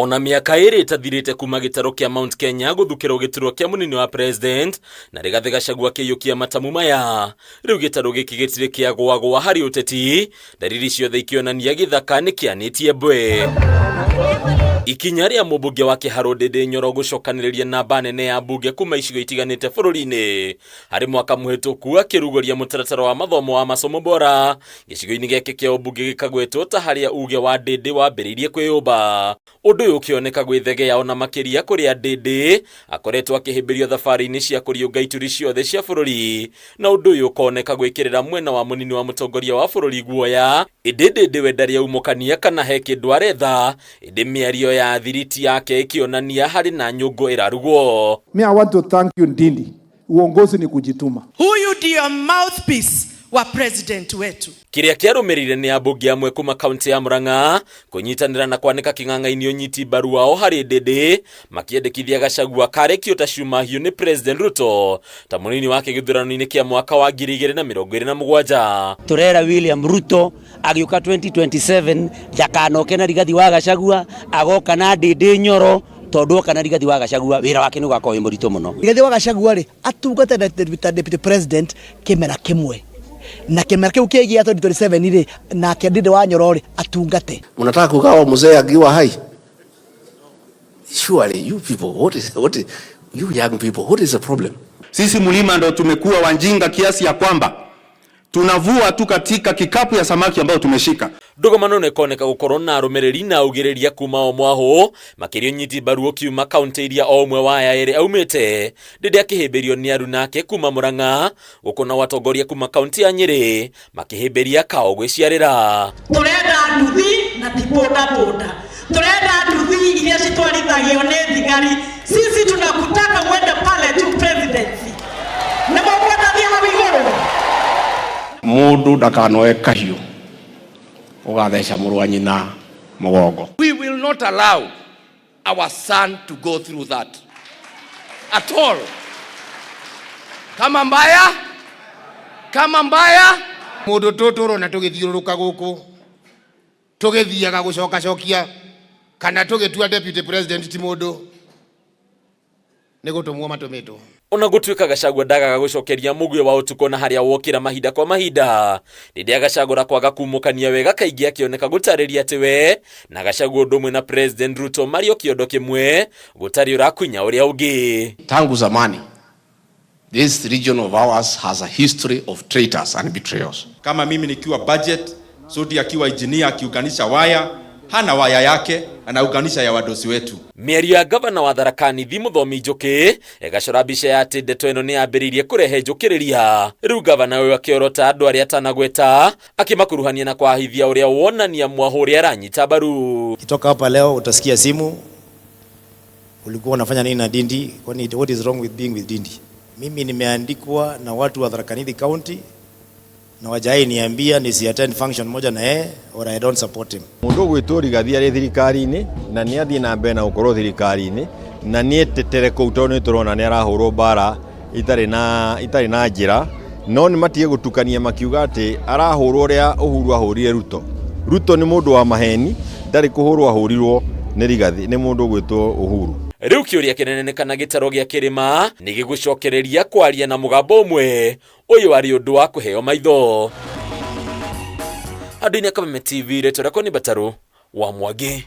Ona mĩaka ĩrĩ ĩtathirĩte kuma gĩtarũ kĩa Mount Kenya gũthukĩrwo gĩturwa kĩa mũnini wa president na Rigathĩ Gachagua akĩiyũkia matamu maya, rĩu gĩtarũ gĩkĩ gĩtirĩ kĩagwagwa harĩ ũteti, ndariri ciothe ikĩonania gĩthaka nĩ kĩanĩtie mbwe. Ikinya rĩa mũmbunge wa Kĩharũ Ndĩndĩ Nyoro gũcokanĩrĩria namba nene ya mbunge kuma icigo itiganĩte bũrũri-inĩ harĩ mwaka mũhĩtũku akĩrugũria mũtaratara wa mathomo wa masomo bora gĩcigo-inĩ gĩake kĩa ũmbunge gĩkagwetwo ta harĩa uge wa Ndĩndĩ wambĩrĩirie kwĩyũmba. Ũndũ ũyũ ũkĩoneka gwĩthegea ona makĩria kũrĩa Ndĩndĩ akoretwo akĩhĩmbĩrio thabarĩ-inĩ cia kũriũnga ituri ciothe cia bũrũri, na ũndũ ũyũ ũkoneka gwĩkĩrĩra mwena wa mũnini wa mũtongoria wa bũrũri guoya. Ĩndĩ Ndĩndĩ we ndarĩ aumũkania kana he kĩndũ aretha, ĩndĩ mĩario ya thiriti yake ĩkĩonania harĩ na nyũngũ ĩrarugwo. Me, I want to thank you Ndindi. Uongozi ni kujituma. Huyu ndio mouthpiece wa president wetu. Kĩrĩa kĩarũmĩrĩire nĩ ambunge amwe kuma kaunti ya Murang'a kũnyitanĩra na kwanĩka kĩng'ang'a-inĩ ũnyiti mbaru wao harĩ Ndĩndĩ, makĩendekithia Gachagua karekio ta cuma hiũ nĩ President Ruto ta mũnini wake gĩthurano-inĩ kĩa mwaka wa 2027. Turera William Ruto agĩũka 2027 ndakanoke na Rigathi wa Gachagua, agoka na Ndĩndĩ Nyoro, tondũ oka na Rigathi wa Gachagua wĩra wake nĩ ũgakorwo wĩ mũritũ mũno. Rigathi wa Gachagua rĩ atungate ta deputy president kĩmera kĩmwe na kĩmera kĩu kĩngĩ ya 2027 rĩ nake Ndindi wa Nyoro rĩ atungate. Mnataka kugawa mzee akiwa hai? Surely you people, what is you young people, what is the problem? Sisi mlima ndo tumekuwa wajinga kiasi ya kwamba tunavua tu katika kikapu ya samaki ambayo tumeshika. Ndũgamano nĩ ĩkoneka gũkorwo na arũmĩrĩri na augĩrĩria kuma o mwahũ, makĩria ũnyiti mbaru ũkiuma kaunti iria o ũmwe wa aya erĩ aumĩte. Ndĩndĩ akĩhĩmbĩrio nĩ aruna ake kuma Murang'a, gũkũ nao atongoria kuma kaunti ya Nyĩrĩ makĩhĩmbĩria kao gwĩciarĩra. Turenda nduthi na ti bodaboda, turenda nduthi iria citwarithagio nĩ thigari. Sisi tunakutaka uende pale tu presidency, nĩ mũkwenda thiĩ hau igũrũ. Mundu ndakanoe kahiũ ũgatheca mũrũ wa nyina mũgongo. We will not allow our son to go through that at all. Kama mbaya, kama mbaya. Mundu tũtũrona tũgĩthiũrũrũka gũkũ tũgĩthiaga gũcokacokia kana tũgĩtua deputy president ti mũndũ nĩ gũtũmwo matũmĩtwo. Ona gũtuĩka Gachagua ndagaga gũcokeria mũguĩ wa ũtukũ na harĩa wokĩra mahinda kwa mahinda, rĩrĩa Gachagua kwaga kumũkania wega kaingĩ akĩoneka gũtarĩria atĩ we na Gachagua ũndũ ũmwe na President Ruto marĩ o kĩondo kĩmwe, gũtarĩ ũrakunya ũrĩa ũngĩ. Tangu zamani this region of ours has a history of traitors and betrayals. Kama mimi nikiwa budget, Sudi akiwa engineer akiunganisha waya, hana waya yake, anaunganisha ya wadosi wetu. Mĩario ya gavana wa Tharaka Nithi Mũthomi Njũkĩ ĩgacora mbica ya atĩ ndeto ĩno nĩ yambĩrĩirie kũrehe njũkĩrĩria. Rĩu gavana ũyũ akĩorota andũ arĩa atanagweta akĩmakuruhania na kwahithia ũrĩa wonania mwahũ ũrĩa aranyita mbaru. Kitoka hapa leo utasikia simu, ulikuwa unafanya nini na Ndindi? Kwani what is wrong with being with Ndindi? Mimi nimeandikwa na watu wa Tharaka Nithi County na wajai niambia nisi attend function moja na yeye or I don't support him. Mundu ũgwĩtwo Rigathi arĩ thirikari-inĩ na nĩ athiĩ na mbere na gũkorwo thirikari-inĩ na nĩ etetere kũu tondũ nĩ tũrona nĩ arahũrwo mbara itarĩ na njĩra, no nĩ matige gũtukania makiuga atĩ arahũrwo ũrĩa Uhuru ahũrire Ruto. Ruto nĩ mũndũ wa maheni, ndarĩ kũhũrwo ahũrirwo nĩ Rigathi, nĩ mũndũ ũgwĩtwo Uhuru. Rĩu kĩũria kĩnene nĩ kana gĩtaro gĩa kĩrĩma nĩ gĩgũcokereria kwaria na mũgambo ũmwe, ũyũ arĩ ũndũ wa kũheo maitho. Andũ-inĩ a Kameme TV, rĩtwa rĩakwa nĩ Batarũ wa Mwangi.